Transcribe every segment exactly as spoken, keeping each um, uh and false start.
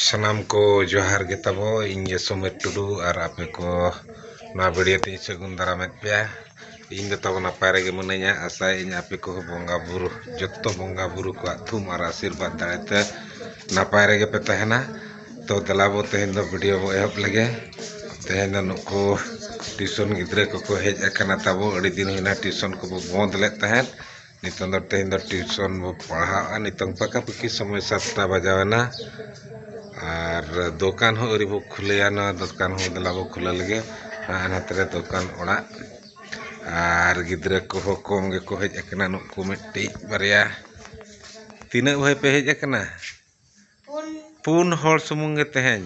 ᱥᱟᱱᱟᱢ ᱠᱚ ᱡᱚᱦᱟᱨ ᱜᱮ ᱛᱟᱵᱚ᱾ ᱤᱧ ᱜᱮ ᱥᱚᱢᱤᱨ ᱴᱩᱰᱩ ᱟᱨ ᱟᱯᱮ ᱠᱚ ᱱᱚᱣᱟ ᱵᱷᱤᱰᱤᱭᱳ ᱛᱮᱧ ᱥᱟᱹᱜᱩᱱ ᱫᱟᱨᱟᱢᱮᱫ ᱯᱮᱭᱟ᱾ ᱤᱧ ᱫᱚ ᱛᱟᱵᱚ ᱱᱟᱯᱟᱭ ᱨᱮᱜᱮ ᱢᱤᱱᱟᱹᱧᱟ᱾ ᱟᱥᱟᱭᱟᱹᱧ ᱟᱯᱮ ᱠᱚᱦᱚᱸ ᱵᱚᱸᱜᱟ ᱵᱩᱨᱩ, ᱡᱚᱛᱚ ᱵᱚᱸᱜᱟ ᱵᱩᱨᱩ ᱠᱚᱣᱟᱜ ᱛᱷᱩᱢ ᱟᱨ ᱟᱥᱤᱨᱵᱟᱫᱽ ᱫᱟᱲᱮᱛᱮ ᱱᱟᱯᱟᱭ ᱨᱮᱜᱮ ᱯᱮ ᱛᱟᱦᱮᱱᱟ᱾ ᱛᱚ ᱫᱮᱞᱟ ᱵᱚ ᱛᱮᱦᱮᱧ ᱫᱚ ᱵᱷᱤᱰᱤᱭᱳ ᱵᱚ ᱮᱦᱚᱵ ᱞᱮᱜᱮ᱾ ᱛᱮᱦᱮᱧ ᱫᱚ ᱱᱩᱠᱩ ᱴᱤᱭᱩᱥᱚᱱ ᱜᱤᱫᱽᱨᱟᱹ ᱠᱚᱠᱚ ᱦᱮᱡ ᱟᱠᱟᱱᱟ ᱛᱟᱵᱚ᱾ ᱟᱹᱰᱤ ᱫᱤᱱ ᱦᱩᱭᱱᱟ ᱴᱤᱭᱩᱥᱚᱱ ᱠᱚᱵᱚ ᱵᱚᱱᱫ ᱞᱮᱫ ᱛᱟᱦᱮᱸᱫ᱾ ᱱᱤᱛᱚᱝ ᱫᱚ ᱛᱮᱦᱮᱧ ᱫᱚ ᱴᱤᱭᱩᱥᱚᱱ ᱵᱚ ᱯᱟᱲᱦᱟᱜᱼᱟ᱾ ᱱᱤᱛᱚᱝ ᱯᱟᱠᱟ ᱯᱟᱠᱤ ᱥᱚᱢᱚᱭ ᱥᱟᱛᱴᱟ ᱵᱟᱡᱟᱣ ᱮᱱᱟ᱾ ᱟᱨ ᱫᱚᱠᱟᱱ ᱦᱚᱸ ᱟᱹᱣᱨᱤ ᱵᱚ ᱠᱷᱩᱞᱟᱹᱭᱟ᱾ ᱱᱚᱣᱟ ᱫᱚᱠᱟᱱ ᱦᱚᱸ ᱫᱮᱞᱟ ᱵᱚ ᱠᱷᱩᱞᱟᱹᱣ ᱞᱮᱜᱮ᱾ ᱦᱟᱸᱜ ᱱᱟᱛᱮ ᱨᱮ ᱫᱚᱠᱟᱱ ᱚᱲᱟᱜ ᱟᱨ ᱜᱤᱫᱽᱨᱟᱹ ᱠᱚᱦᱚᱸ ᱠᱚᱢ ᱜᱮᱠᱚ ᱦᱮᱡ ᱟᱠᱟᱱᱟ᱾ ᱱᱩᱠᱩ ᱢᱤᱫᱴᱤᱡ ᱵᱟᱨᱭᱟ᱾ ᱛᱤᱱᱟᱹᱜ ᱵᱷᱟᱹᱭ ᱯᱮ ᱦᱮᱡ ᱟᱠᱟᱱᱟ? ᱯᱩᱱ ᱦᱚᱲ ᱥᱩᱢᱩᱝ ᱜᱮ ᱛᱮᱦᱮᱧ᱾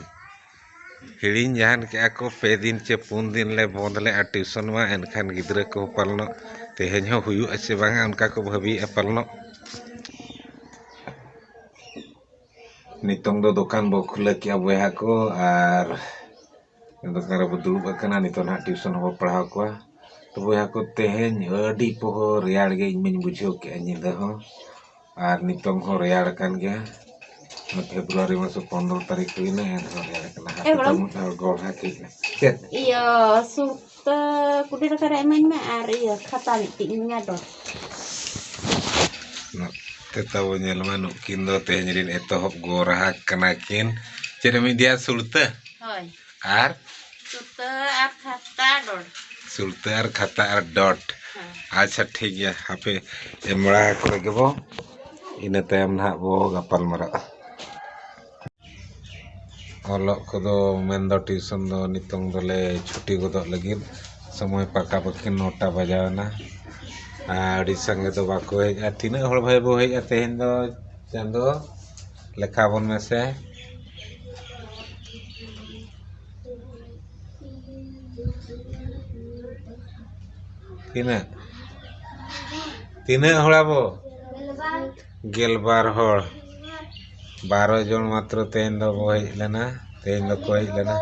ᱦᱤᱲᱤᱧ ᱡᱟᱦᱟᱱ ᱠᱮᱜᱼᱟ ᱠᱚ, ᱯᱮ ᱫᱤᱱ ᱪᱮ ᱯᱩᱱ ᱫᱤᱱ ᱞᱮ ᱵᱚᱱᱫ ᱞᱮᱜᱼᱟ ᱴᱤᱭᱩᱥᱚᱱ ᱢᱟ᱾ ᱮᱱᱠᱷᱟᱱ ᱜᱤᱫᱽᱨᱟᱹ ᱠᱚᱦᱚᱸ ᱯᱟᱞᱱᱚᱜ ᱛᱮᱦᱮᱧ ᱦᱚᱸ ᱦᱩᱭᱩᱜᱼᱟ ᱪᱮ ᱵᱟᱝᱟ, ᱚᱱᱠᱟ ᱠᱚ ᱵᱷᱟᱹᱵᱤᱭᱮᱫᱼᱟ ᱯᱟᱞᱱᱚᱜ᱾ ᱱᱤᱛᱚᱝ ᱫᱚ ᱫᱚᱠᱟᱱ ᱵᱚ ᱠᱷᱩᱞᱟᱹᱣ ᱠᱮᱜᱼᱟ ᱵᱚᱭᱦᱟ ᱠᱚ, ᱟᱨ ᱫᱚᱠᱟᱱ ᱨᱮᱵᱚ ᱫᱩᱲᱩᱵ ᱟᱠᱟᱱᱟ᱾ ᱱᱤᱛᱚᱝ ᱱᱟᱦᱟᱜ ᱴᱤᱭᱩᱥᱚᱱ ᱦᱚᱸᱵᱚ ᱯᱟᱲᱦᱟᱣ ᱠᱚᱣᱟ᱾ ᱛᱚ ᱵᱚᱭᱦᱟ ᱠᱚ, ᱛᱮᱦᱮᱧ ᱟᱹᱰᱤ ᱯᱚᱦᱚᱨ ᱨᱮᱭᱟᱲ ᱜᱮ ᱤᱧ ᱢᱟᱧ ᱵᱩᱡᱷᱟᱹᱣ ᱠᱮᱜᱼᱟ ᱧᱤᱫᱟᱹ ᱦᱚᱸ, ᱟᱨ ᱱᱤᱛᱚᱝ ᱦᱚᱸ ᱨᱮᱭᱟᱲ ᱟᱠᱟᱱ ᱜᱮᱭᱟ᱾ ᱱᱚᱣᱟ ᱯᱷᱮᱵᱽᱨᱩᱣᱟᱨᱤ ᱢᱟᱥ ᱯᱚᱱᱨᱚ ᱛᱟᱹᱨᱤᱠᱷ ᱦᱩᱭᱱᱟ, ᱮᱱᱦᱚᱸ ᱨᱮᱭᱟᱲ ᱠᱟᱱᱟ᱾ ᱦᱟᱯᱮ ᱮ ᱜᱚᱲᱚᱢ᱾ ᱛᱟᱵᱚᱱ ᱟᱨ ᱜᱚᱲᱦᱟ ᱠᱟᱹᱡ ᱪᱮᱫ? ᱤᱭᱟᱹ, ᱥᱩᱨᱛᱟᱹ ᱠᱩᱰᱤ ᱨᱟᱠᱷᱟ ᱨᱮ ᱮᱢᱟᱹᱧ ᱢᱮ ᱟᱨ ᱤᱭᱟᱹ ᱠᱷᱟᱛᱟ ᱢᱤᱫᱴᱤᱡ ᱤᱧ ᱜᱟᱰᱚᱨ᱾ ᱱᱚᱛᱮ ᱛᱟᱵᱚ ᱧᱮᱞ ᱢᱟ, ᱱᱩᱠᱤᱱ ᱫᱚ ᱛᱮᱦᱮᱧ ᱨᱤᱱ ᱮᱛᱚᱦᱚᱵ ᱜᱚᱨᱦᱟᱠ ᱠᱟᱱᱟ ᱠᱤᱱ᱾ ᱪᱮᱫ ᱮᱢ ᱤᱫᱤᱭᱟ? ᱥᱩᱲᱛᱟᱹ? ᱦᱳᱭ᱾ ᱟᱨ? ᱥᱩᱲᱛᱟᱹ ᱟᱨ ᱠᱷᱟᱛᱟ ᱰᱚᱴ᱾ ᱥᱩᱲᱛᱟᱹ ᱟᱨ ᱠᱷᱟᱛᱟ ᱟᱨ ᱰᱚᱴ᱾ ᱦᱳᱭ᱾ ᱟᱪᱪᱷᱟ, ᱴᱷᱤᱠ ᱜᱮᱭᱟ, ᱦᱟᱯᱮ ᱮᱢ ᱵᱟᱲᱟ ᱟᱠᱚ ᱞᱮᱜᱮ ᱵᱚ, ᱤᱱᱟᱹ ᱛᱟᱭᱚᱢ ᱱᱟᱦᱟᱜ ᱵᱚ ᱜᱟᱯᱟᱞ ᱢᱟᱨᱟᱜᱼᱟ᱾ ᱚᱞᱚᱜ ᱠᱚᱫᱚ ᱢᱮᱱᱫᱚ ᱴᱤᱭᱩᱥᱚᱱ ᱫᱚ ᱱᱤᱛᱚᱝ ᱫᱚᱞᱮ ᱪᱷᱩᱴᱤ ᱜᱚᱫᱚᱜ ᱞᱟᱹᱜᱤᱫ᱾ ᱥᱚᱢᱚᱭ ᱯᱟᱠᱟ ᱯᱟᱠᱤ ᱱᱚᱴᱟ ᱵᱟᱡᱟᱣ ᱮᱱᱟ᱾ ᱟᱨ ᱟᱹᱰᱤ ᱥᱟᱸᱜᱮ ᱫᱚ ᱵᱟᱠᱚ ᱦᱮᱡᱼᱟ᱾ ᱛᱤᱱᱟᱹᱜ ᱦᱚᱲ ᱵᱷᱟᱹᱭ ᱵᱚ ᱦᱮᱡᱼᱟ ᱛᱮᱦᱮᱧ ᱫᱚ? ᱪᱟᱸᱫᱚ, ᱞᱮᱠᱷᱟ ᱵᱚᱱ ᱢᱮᱥᱮ᱾ ᱛᱤᱱᱟᱹᱜ? ᱛᱤᱱᱟᱹᱜ ᱦᱚᱲ ᱟᱵᱚ? ᱜᱮᱞᱵᱟᱨ ᱦᱚᱲ᱾ ᱵᱟᱨᱚ ᱡᱚᱱ ᱢᱟᱛᱨᱚ ᱛᱮᱦᱮᱧ ᱫᱚ ᱵᱚ ᱦᱮᱡ ᱞᱮᱱᱟ, ᱛᱮᱦᱮᱧ ᱫᱚᱠᱚ ᱦᱮᱡ ᱞᱮᱱᱟ᱾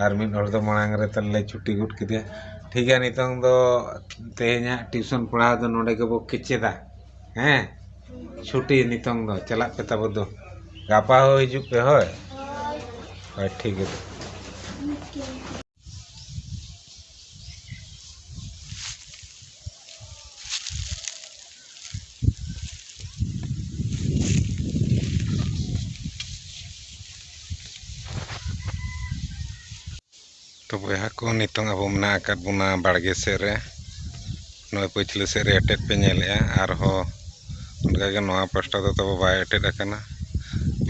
ᱟᱨ ᱢᱤᱫ ᱦᱚᱲ ᱫᱚ ᱢᱟᱲᱟᱝ ᱨᱮ ᱛᱟᱞᱮ ᱪᱷᱩᱴᱤ ᱜᱚᱫ ᱠᱮᱫᱮᱭᱟ᱾ ᱴᱷᱤᱠ ᱜᱮᱭᱟ, ᱱᱤᱛᱚᱝ ᱫᱚ ᱛᱮᱦᱮᱧᱟᱜ ᱴᱤᱭᱩᱥᱚᱱ ᱯᱟᱲᱦᱟᱣ ᱫᱚ ᱱᱚᱰᱮ ᱜᱮᱵᱚ ᱠᱮᱪᱮᱫᱟ᱾ ᱦᱮᱸ, ᱪᱷᱩᱴᱤ ᱱᱤᱛᱚᱝ ᱫᱚ ᱪᱟᱞᱟᱜ ᱯᱮ ᱛᱟᱵᱚ ᱫᱚ᱾ ᱜᱟᱯᱟ ᱦᱚᱸ ᱦᱤᱡᱩᱜ ᱯᱮ, ᱦᱳᱭ᱾ ᱦᱳᱭ, ᱴᱷᱤᱠ ᱜᱮᱭᱟ᱾ ᱛᱚ ᱵᱚᱭᱦᱟ ᱠᱚ, ᱱᱤᱛᱚᱝ ᱟᱵᱚ ᱢᱮᱱᱟᱜ ᱟᱠᱟᱫ ᱵᱚᱱᱟ ᱵᱟᱲᱜᱮ ᱥᱮᱫ ᱨᱮ᱾ ᱱᱚᱜᱼᱚᱭ ᱯᱟᱹᱪᱷᱞᱟᱹ ᱥᱮᱫ ᱨᱮ ᱮᱴᱮᱫ ᱯᱮ ᱧᱮᱞᱮᱜᱼᱟ, ᱟᱨᱦᱚᱸ ᱚᱱᱠᱟᱜᱮ ᱱᱚᱣᱟ ᱯᱟᱥᱴᱟ ᱫᱚ ᱛᱟᱵᱚ ᱵᱟᱭ ᱮᱴᱮᱫ ᱟᱠᱟᱱᱟ᱾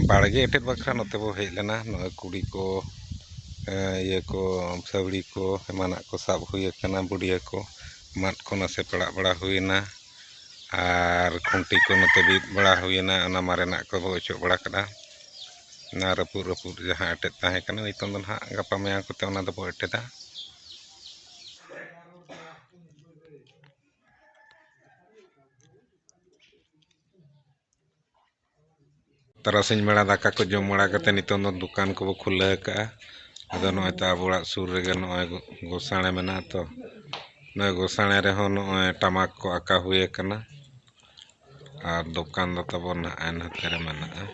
ᱵᱟᱲᱜᱮ ᱮᱴᱮᱫ ᱵᱟᱠᱷᱨᱟ ᱱᱚᱛᱮ ᱵᱚ ᱦᱮᱡ ᱞᱮᱱᱟ᱾ ᱱᱚᱜᱼᱚᱭ ᱠᱩᱰᱤ ᱠᱚ, ᱮ, ᱤᱭᱟᱹ ᱠᱚ, ᱥᱟᱹᱣᱲᱤ ᱠᱚ ᱮᱢᱟᱱᱟᱜ ᱠᱚ ᱥᱟᱵ ᱦᱩᱭ ᱟᱠᱟᱱᱟ, ᱵᱩᱰᱤᱭᱟᱹ ᱠᱚ, ᱢᱟᱫ ᱠᱚ ᱱᱟᱥᱮ ᱯᱟᱲᱟᱜ ᱵᱟᱲᱟ ᱦᱩᱭᱮᱱᱟ, ᱟᱨ ᱠᱷᱩᱱᱴᱤ ᱠᱚ ᱱᱚᱛᱮ ᱵᱤᱫ ᱵᱟᱲᱟ ᱦᱩᱭᱮᱱᱟ, ᱚᱱᱟ ᱢᱟᱨᱮᱱᱟᱜ ᱠᱚᱵᱚ ᱚᱪᱚᱜ ᱵᱟᱲᱟ ᱠᱟᱜᱼᱟ᱾ ᱚᱱᱟ ᱨᱟᱹᱯᱩᱫ ᱨᱟᱹᱯᱩᱫ ᱡᱟᱦᱟᱸ ᱮᱴᱮᱫ ᱛᱟᱦᱮᱸ ᱠᱟᱱᱟ, ᱱᱤᱛᱚᱝ ᱫᱚ ᱱᱟᱦᱟᱜ ᱜᱟᱯᱟ ᱢᱮᱭᱟᱝ ᱠᱚᱛᱮ ᱚᱱᱟ ᱫᱚᱵᱚ ᱮᱴᱮᱫᱟ᱾ ᱛᱟᱨᱟᱥᱤᱧ ᱵᱮᱲᱟ ᱫᱟᱠᱟ ᱠᱚ ᱡᱚᱢ ᱵᱟᱲᱟ ᱠᱟᱛᱮ ᱱᱤᱛᱚᱝ ᱫᱚ ᱫᱚᱠᱟᱱ ᱠᱚᱵᱚ ᱠᱷᱩᱞᱟᱹᱣ ᱟᱠᱟᱜᱼᱟ᱾ ᱟᱫᱚ ᱱᱚᱜᱼᱚᱭ ᱛᱚ ᱟᱵᱚ ᱚᱲᱟᱜ ᱥᱩᱨ ᱨᱮᱜᱮ ᱱᱚᱜᱼᱚᱭ ᱜᱚ-, ᱜᱚᱥᱟᱬᱮ ᱢᱮᱱᱟᱜᱼᱟ ᱛᱚ᱾ ᱱᱚᱜᱼᱚᱭ ᱜᱚᱥᱟᱬᱮ ᱨᱮᱦᱚᱸ ᱱᱚᱜᱼᱚᱭ ᱴᱟᱢᱟᱠ ᱠᱚ ᱟᱠᱟ ᱦᱩᱭ ᱟᱠᱟᱱᱟ᱾ ᱟᱨ ᱫᱚᱠᱟᱱ ᱫᱚ ᱛᱟᱵᱚᱱ ᱱᱟᱦᱟᱜ ᱱᱟᱛᱮ ᱨᱮ ᱢᱮᱱᱟᱜᱼᱟ᱾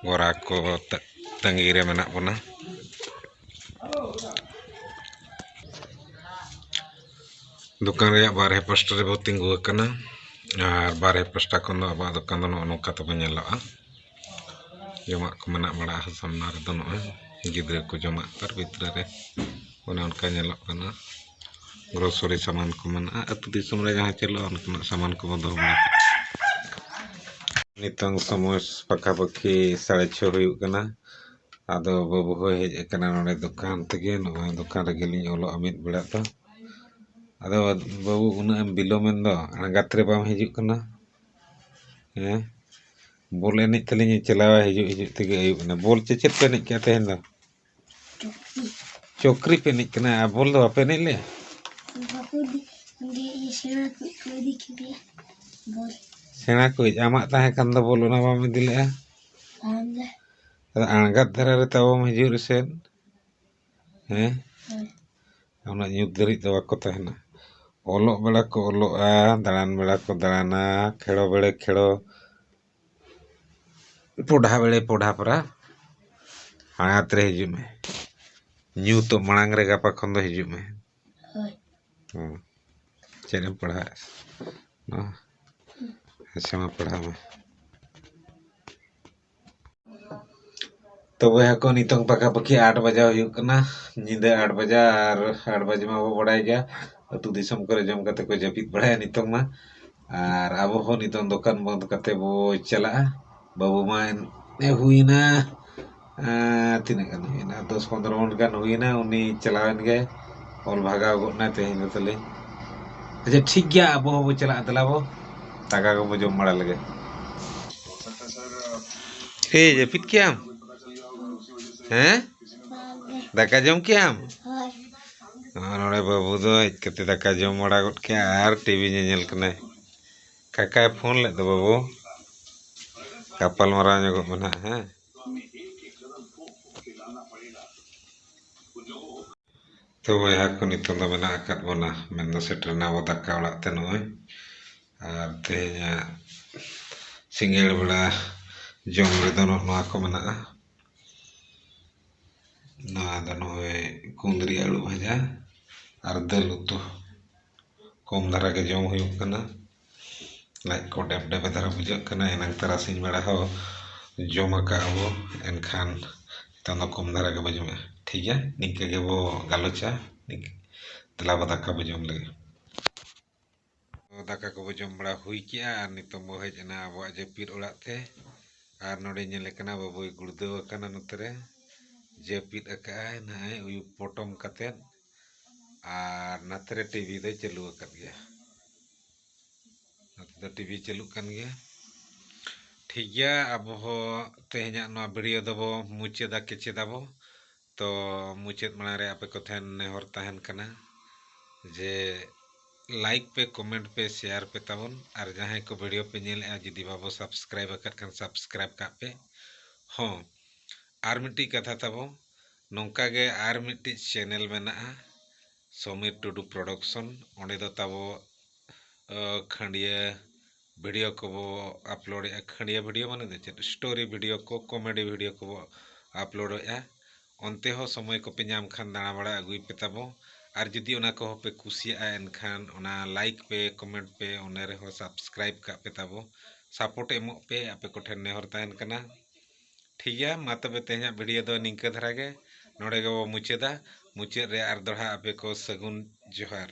ᱜᱚᱨᱟ ᱠᱚ ᱛᱟ-, ᱛᱟᱺᱜᱤ ᱨᱮ ᱢᱮᱱᱟᱜ ᱵᱚᱱᱟ᱾ ᱫᱚᱠᱟᱱ ᱨᱮᱭᱟᱜ ᱵᱟᱨᱦᱮ ᱯᱟᱥᱴᱟ ᱨᱮᱵᱚ ᱛᱤᱸᱜᱩ ᱟᱠᱟᱱᱟ᱾ ᱟᱨ ᱵᱟᱨᱦᱮ ᱯᱟᱥᱴᱟ ᱠᱷᱚᱱ ᱫᱚ ᱟᱵᱚᱣᱟᱜ ᱫᱚᱠᱟᱱ ᱫᱚ ᱱᱚᱜᱼᱚ ᱱᱚᱝᱠᱟ ᱛᱟᱵᱚ ᱧᱮᱞᱚᱜᱼᱟ᱾ ᱡᱚᱢᱟᱜ ᱠᱚ ᱢᱮᱱᱟᱜ ᱵᱟᱲᱟᱜᱼᱟ ᱥᱟᱢᱱᱟ ᱨᱮᱫᱚ, ᱱᱚᱜᱼᱚᱭ ᱜᱤᱫᱽᱨᱟᱹ ᱠᱚ ᱡᱚᱢᱟᱜ ᱛᱟᱨ ᱵᱷᱤᱛᱨᱤ ᱨᱮ ᱚᱱᱮ ᱚᱱᱠᱟ ᱧᱮᱞᱚᱜ ᱠᱟᱱᱟ᱾ ᱜᱨᱚᱥᱟᱨᱤ ᱥᱟᱢᱟᱱ ᱠᱚ ᱢᱮᱱᱟᱜᱼᱟ, ᱟᱹᱛᱩ ᱫᱤᱥᱚᱢ ᱨᱮ ᱡᱟᱦᱟᱸ ᱪᱟᱹᱞᱩᱜᱼᱟ ᱚᱱᱠᱟᱱᱟᱜ ᱥᱟᱢᱟᱱ ᱠᱚᱵᱚ ᱫᱚᱦᱚ ᱵᱟᱲᱟ ᱠᱟᱜᱼᱟ᱾ ᱱᱤᱛᱚᱝ ᱥᱚᱢᱚᱭ ᱯᱟᱠᱷᱟ ᱯᱟᱹᱠᱷᱤ ᱥᱟᱲᱮ ᱪᱷᱚ ᱦᱩᱭᱩᱜ ᱠᱟᱱᱟ᱾ ᱟᱫᱚ ᱵᱟᱹᱵᱩ ᱦᱚᱸᱭ ᱦᱮᱡ ᱟᱠᱟᱱᱟ ᱱᱚᱰᱮ ᱫᱚᱠᱟᱱ ᱛᱮᱜᱮ, ᱱᱚᱜᱼᱚᱭ ᱫᱚᱠᱟᱱ ᱨᱮᱜᱮ ᱞᱤᱧ ᱚᱞᱚᱜᱼᱟ ᱢᱤᱫ ᱵᱮᱲᱟ ᱫᱚ᱾ ᱟᱫᱚ ᱵᱟᱹᱵᱩ, ᱩᱱᱟᱹᱜ ᱮᱢ ᱵᱤᱞᱚᱢᱮᱱ ᱫᱚ, ᱟᱬᱜᱟᱛ ᱨᱮ ᱵᱟᱢ ᱦᱤᱡᱩᱜ ᱠᱟᱱᱟ? ᱦᱮᱸ, ᱵᱚᱞ ᱮᱱᱮᱡ ᱛᱟᱹᱞᱤᱧ ᱪᱟᱞᱟᱣᱟ, ᱦᱤᱡᱩᱜ ᱦᱤᱡᱩᱜ ᱛᱮᱜᱮ ᱟᱹᱭᱩᱵ ᱮᱱᱟ᱾ ᱵᱚᱞ ᱪᱮᱫ, ᱪᱮᱫ ᱯᱮ ᱮᱱᱮᱡ ᱠᱮᱜᱼᱟ ᱛᱮᱦᱮᱧ ᱫᱚ? ᱪᱚᱠᱨᱤ᱾ ᱪᱚᱠᱨᱤ ᱯᱮ ᱮᱱᱮᱡ ᱠᱟᱱᱟ, ᱟᱨ ᱵᱚᱞ ᱫᱚ ᱵᱟᱯᱮ ᱮᱱᱮᱡ ᱞᱮᱜᱼᱟ? ᱵᱟᱠᱚ ᱤᱫᱤ, ᱚᱸᱰᱮ ᱤᱭᱟᱹ ᱥᱮᱬᱟ ᱠᱚ ᱠᱚ ᱤᱫᱤ ᱠᱮᱫᱮᱭᱟ ᱵᱚᱞ᱾ ᱥᱮᱬᱟ ᱠᱚ ᱟᱢᱟᱜ ᱛᱟᱦᱮᱸ ᱠᱟᱱ ᱫᱚ ᱵᱚᱞ, ᱚᱱᱟ ᱵᱟᱢ ᱤᱫᱤ ᱞᱮᱜᱼᱟ? ᱵᱟᱝ ᱜᱮ᱾ ᱟᱫᱚ ᱟᱬᱜᱟᱛ ᱫᱷᱟᱨᱮ ᱨᱮ ᱛᱟᱵᱚᱢ ᱦᱤᱡᱩᱜ ᱨᱮᱥᱮᱫ᱾ ᱦᱮᱸ? ᱦᱳᱭ᱾ ᱩᱱᱟᱹᱜ ᱧᱩᱛ ᱫᱷᱟᱹᱨᱤᱡ ᱫᱚ ᱵᱟᱠᱚ ᱛᱟᱦᱮᱱᱟ᱾ ᱚᱞᱚᱜ ᱵᱮᱲᱟ ᱠᱚ ᱚᱞᱚᱜᱼᱟ, ᱫᱟᱬᱟᱱ ᱵᱮᱲᱟ ᱠᱚ ᱫᱟᱬᱟᱱᱟ, ᱠᱷᱮᱲᱚ ᱵᱮᱲᱟ ᱠᱷᱮᱲᱚ, ᱯᱚᱰᱷᱟ ᱵᱮᱲᱮ ᱯᱚᱰᱷᱟ ᱯᱚᱨᱟ ᱦᱟᱭᱟᱛ ᱨᱮ ᱦᱤᱡᱩᱜ ᱢᱮ᱾ ᱧᱩᱛᱚᱜ ᱢᱟᱲᱟᱝ ᱨᱮ ᱜᱟᱯᱟ ᱠᱷᱚᱱ ᱫᱚ ᱦᱤᱡᱩᱜ ᱢᱮ᱾ ᱦᱳᱭ᱾ ᱦᱩᱸ᱾ ᱪᱮᱫ ᱮᱢ ᱯᱟᱲᱦᱟᱜ? ᱱᱚᱣᱟ? ᱟᱪᱪᱷᱟ, ᱢᱟ ᱯᱟᱲᱦᱟᱣ ᱢᱮ᱾ ᱛᱚ ᱵᱚᱭᱦᱟ ᱠᱚ, ᱱᱤᱛᱚᱝ ᱯᱟᱠᱟ ᱯᱟᱠᱤ ᱟᱴ ᱵᱟᱡᱟ ᱦᱩᱭᱩᱜ ᱠᱟᱱᱟ, ᱧᱤᱫᱟᱹ ᱟᱴ ᱵᱟᱡᱟ, ᱟᱨ ᱟᱴ ᱵᱟᱡᱮ ᱢᱟ ᱵᱚ ᱵᱟᱲᱟᱭ ᱜᱮᱭᱟ, ᱟᱹᱛᱩ ᱫᱤᱥᱚᱢ ᱠᱚᱨᱮ ᱡᱚᱢ ᱠᱟᱛᱮ ᱠᱚ ᱡᱟᱹᱯᱤᱫ ᱵᱟᱲᱟᱭᱟ ᱱᱤᱛᱚᱝ ᱢᱟ᱾ ᱟᱨ ᱟᱵᱚ ᱦᱚᱸ ᱱᱤᱛᱚᱝ ᱫᱚᱠᱟᱱ ᱵᱚᱱᱫ ᱠᱟᱛᱮ ᱵᱚ ᱪᱟᱞᱟᱜᱼᱟ᱾ ᱵᱟᱹᱵᱩ ᱢᱟ ᱮᱱ-, ᱮ ᱦᱩᱭᱱᱟ, ᱟᱨ ᱛᱤᱱᱟᱹᱜ ᱜᱟᱱ ᱦᱩᱭᱱᱟ? ᱫᱚᱥ ᱯᱚᱱᱫᱽᱨᱚ ᱢᱤᱱᱤᱴ ᱜᱟᱱ ᱦᱩᱭᱱᱟ, ᱩᱱᱤ ᱪᱟᱞᱟᱣᱮᱱ ᱜᱮ, ᱚᱞ ᱵᱷᱟᱜᱟᱣ ᱜᱚᱫ ᱱᱟᱭ ᱛᱮᱦᱮᱧ ᱫᱚ ᱛᱟᱞᱮ᱾ ᱟᱪᱪᱷᱟ, ᱴᱷᱤᱠ ᱜᱮᱭᱟ, ᱟᱵᱚ ᱦᱚᱸᱵᱚ ᱪᱟᱞᱟᱜᱼᱟ, ᱫᱮᱞᱟ ᱵᱚ ᱫᱟᱠᱟ ᱠᱚᱵᱚ ᱡᱚᱢ ᱵᱟᱲᱟ ᱞᱮᱜᱮ᱾ ᱮ, ᱡᱟᱹᱯᱤᱫ ᱠᱮᱜᱼᱟᱢ? ᱦᱮᱸ? ᱫᱟᱠᱟ ᱡᱚᱢ ᱠᱮᱜᱼᱟᱢ? ᱦᱳᱭ᱾ ᱱᱚᱜᱼᱚ ᱱᱚᱰᱮ ᱵᱟᱹᱵᱩ ᱫᱚ ᱦᱮᱡ ᱠᱟᱛᱮ ᱫᱟᱠᱟ ᱡᱚᱢ ᱵᱟᱲᱟ ᱜᱚᱫ ᱠᱮᱜᱼᱟ ᱟᱨ ᱴᱤᱵᱷᱤ ᱧᱮᱧᱮᱞ ᱠᱟᱱᱟᱭ᱾ ᱠᱟᱠᱟᱭ ᱯᱷᱳᱱ ᱞᱮᱫ ᱫᱚ ᱵᱟᱹᱵᱩ, ᱜᱟᱯᱟᱞ ᱢᱟᱨᱟᱣ ᱧᱚᱜᱚᱜ ᱢᱮ ᱱᱟᱦᱟᱜ, ᱦᱮᱸ? ᱛᱚ ᱵᱚᱭᱦᱟ ᱠᱚ, ᱱᱤᱛᱚᱝ ᱫᱚ ᱢᱮᱱᱟᱜ ᱟᱠᱟᱫ ᱵᱚᱱᱟ, ᱢᱮᱱᱫᱚ ᱥᱮᱴᱮᱨ ᱮᱱᱟ ᱵᱚ ᱫᱟᱠᱟ ᱚᱲᱟᱜ ᱛᱮ ᱱᱚᱜᱼᱚᱭ᱾ ᱟᱨ ᱛᱮᱦᱮᱧᱟᱜ ᱥᱤᱸᱜᱟᱹᱲ ᱵᱮᱲᱟ ᱡᱚᱢ ᱨᱮᱫᱚ ᱱᱚᱜᱼᱚ ᱱᱚᱣᱟ ᱠᱚ ᱢᱮᱱᱟᱜᱼᱟ᱾ ᱱᱚᱣᱟ ᱫᱚ ᱱᱚᱜᱼᱚᱭ ᱠᱩᱸᱫᱽᱨᱤ ᱟᱹᱞᱩ ᱵᱷᱟᱡᱟ ᱟᱨ ᱫᱟᱹᱞ ᱩᱛᱩ᱾ ᱠᱚᱢ ᱫᱷᱟᱨᱟ ᱜᱮ ᱡᱚᱢ ᱦᱩᱭᱩᱜ ᱠᱟᱱᱟ᱾ ᱞᱟᱡ ᱠᱚ ᱰᱮᱵ ᱰᱮᱵᱮ ᱫᱷᱟᱨᱟ ᱵᱩᱡᱷᱟᱹᱜ ᱠᱟᱱᱟ᱾ ᱮᱱᱟᱝ ᱛᱟᱨᱟᱥᱤᱧ ᱵᱮᱲᱟ ᱦᱚᱸ ᱡᱚᱢ ᱟᱠᱟᱫ ᱟᱵᱚ, ᱮᱱᱠᱷᱟᱱ ᱱᱤᱛᱚᱝ ᱫᱚ ᱠᱚᱢ ᱫᱷᱟᱨᱟ ᱜᱮᱵᱚ ᱡᱚᱢᱮᱜᱼᱟ᱾ ᱴᱷᱤᱠ ᱜᱮᱭᱟ, ᱱᱤᱝᱠᱟᱹ ᱜᱮᱵᱚ ᱜᱟᱞᱚᱪᱟ᱾ ᱱᱤᱝᱠᱟᱹ, ᱫᱮᱞᱟ ᱵᱚ ᱫᱟᱠᱟ ᱵᱚ ᱡᱚᱢ ᱞᱮᱜᱮ᱾ ᱫᱟᱠᱟ ᱠᱚᱵᱚ ᱡᱚᱢ ᱵᱟᱲᱟ ᱦᱩᱭ ᱠᱮᱜᱼᱟ ᱟᱨ ᱱᱤᱛᱚᱝ ᱵᱚ ᱦᱮᱡ ᱮᱱᱟ ᱟᱵᱚᱣᱟᱜ ᱡᱟᱹᱯᱤᱫ ᱚᱲᱟᱜ ᱛᱮ᱾ ᱟᱨ ᱱᱚᱰᱮ ᱧᱮᱞᱮ ᱠᱟᱱᱟ ᱵᱟᱹᱵᱩᱭ ᱜᱩᱲᱫᱟᱹᱣ ᱟᱠᱟᱱᱟ ᱱᱚᱛᱮ ᱨᱮ, ᱡᱟᱹᱯᱤᱫ ᱟᱠᱟᱜᱼᱟᱭ ᱱᱟᱦᱟᱜ, ᱩᱭᱩ ᱯᱚᱴᱚᱢ ᱠᱟᱛᱮᱫ᱾ ᱟᱨ ᱱᱟᱛᱮ ᱨᱮ ᱴᱤᱵᱷᱤ ᱫᱚᱭ ᱪᱟᱹᱞᱩ ᱟᱠᱟᱫ ᱜᱮᱭᱟ, ᱱᱚᱛᱮ ᱫᱚ ᱴᱤᱵᱷᱤ ᱪᱟᱹᱞᱩᱜ ᱠᱟᱱ ᱜᱮᱭᱟ᱾ ᱴᱷᱤᱠ ᱜᱮᱭᱟ, ᱟᱵᱚ ᱦᱚᱸ ᱛᱮᱦᱮᱧᱟᱜ ᱱᱚᱣᱟ ᱵᱷᱤᱰᱤᱭᱳ ᱫᱚᱵᱚ ᱢᱩᱪᱟᱹᱫᱟ, ᱠᱮᱪᱮᱫᱟᱵᱚ᱾ ᱛᱚ ᱢᱩᱪᱟᱹᱫ ᱢᱟᱲᱟᱝ ᱨᱮ ᱟᱯᱮ ᱠᱚ ᱴᱷᱮᱱ ᱱᱮᱦᱚᱨ ᱛᱟᱦᱮᱱ ᱠᱟᱱᱟ ᱡᱮ ᱞᱟᱭᱤᱠ ᱯᱮ, ᱠᱚᱢᱮᱱᱴ ᱯᱮ, ᱥᱮᱭᱟᱨ ᱯᱮ ᱛᱟᱵᱚᱱ, ᱟᱨ ᱡᱟᱦᱟᱸᱭ ᱠᱚ ᱵᱷᱤᱰᱤᱭᱳ ᱯᱮ ᱧᱮᱞᱮᱜᱼᱟ, ᱡᱩᱫᱤ ᱵᱟᱵᱚ ᱥᱟᱵᱥᱠᱨᱟᱭᱤᱵ ᱟᱠᱟᱫ ᱠᱷᱟᱱ ᱥᱟᱵᱥᱠᱨᱟᱭᱤᱵ ᱠᱟᱜ ᱯᱮ᱾ ᱦᱚᱸ, ᱟᱨ ᱢᱤᱫᱴᱤᱡ ᱠᱟᱛᱷᱟ ᱛᱟᱵᱚ, ᱱᱚᱝᱠᱟ ᱜᱮ ᱟᱨ ᱢᱤᱫᱴᱤᱡ ᱪᱮᱱᱮᱞ ᱢᱮᱱᱟᱜᱼᱟ, ᱥᱚᱢᱤᱨ ᱴᱩᱰᱩ ᱯᱨᱚᱰᱟᱠᱥᱚᱱ᱾ ᱚᱸᱰᱮ ᱫᱚ ᱛᱟᱵᱚ, ᱟᱹ, ᱠᱷᱟᱹᱰᱭᱟᱹ ᱵᱷᱤᱰᱤᱭᱳ ᱠᱚᱵᱚ ᱟᱯᱞᱳᱰᱮᱜᱼᱟ᱾ ᱠᱷᱟᱹᱲᱭᱟᱹ ᱵᱷᱤᱰᱤᱭᱳ ᱢᱟᱱᱮ ᱫᱚ ᱪᱮᱫ, ᱥᱴᱳᱨᱤ ᱵᱷᱤᱰᱤᱭᱳ ᱠᱚ, ᱠᱚᱢᱮᱰᱤ ᱵᱷᱤᱰᱤᱭᱳ ᱠᱚᱵᱚ ᱟᱯᱞᱳᱰᱮᱜᱼᱟ᱾ ᱚᱱᱛᱮ ᱦᱚᱸ ᱥᱚᱢᱚᱭ ᱠᱚᱯᱮ ᱧᱟᱢ ᱠᱷᱟᱱ ᱫᱟᱬᱟ ᱵᱟᱲᱟ ᱟᱹᱜᱩᱭ ᱯᱮ ᱛᱟᱵᱚ᱾ ᱟᱨ ᱡᱩᱫᱤ ᱚᱱᱟ ᱠᱚᱦᱚᱸ ᱯᱮ ᱠᱩᱥᱤᱭᱟᱜᱼᱟ, ᱮᱱᱠᱷᱟᱱ ᱚᱱᱟ ᱞᱟᱭᱤᱠ ᱯᱮ, ᱠᱚᱢᱮᱱᱴ ᱯᱮ, ᱚᱱᱟ ᱨᱮᱦᱚᱸ ᱥᱟᱵᱥᱠᱨᱟᱭᱤᱵᱽ ᱠᱟᱜ ᱯᱮ ᱛᱟᱵᱚ᱾ ᱥᱟᱯᱳᱨᱴ ᱮᱢᱚᱜ ᱯᱮ, ᱟᱯᱮ ᱠᱚᱴᱷᱮᱱ ᱱᱮᱦᱚᱨ ᱛᱟᱦᱮᱱ ᱠᱟᱱᱟ᱾ ᱴᱷᱤᱠ ᱜᱮᱭᱟ, ᱢᱟ ᱛᱚᱵᱮ ᱛᱮᱦᱮᱧᱟᱜ ᱵᱷᱤᱰᱤᱭᱳ ᱫᱚ ᱱᱤᱝᱠᱟᱹ ᱫᱷᱟᱨᱟ ᱜᱮ, ᱱᱚᱰᱮ ᱜᱮᱵᱚ ᱢᱩᱪᱟᱹᱫᱟ᱾ ᱢᱩᱪᱟᱹᱫ ᱨᱮ ᱟᱨ ᱫᱚᱲᱦᱟ ᱟᱯᱮ ᱠᱚ ᱥᱟᱹᱜᱩᱱ ᱡᱚᱦᱟᱨ᱾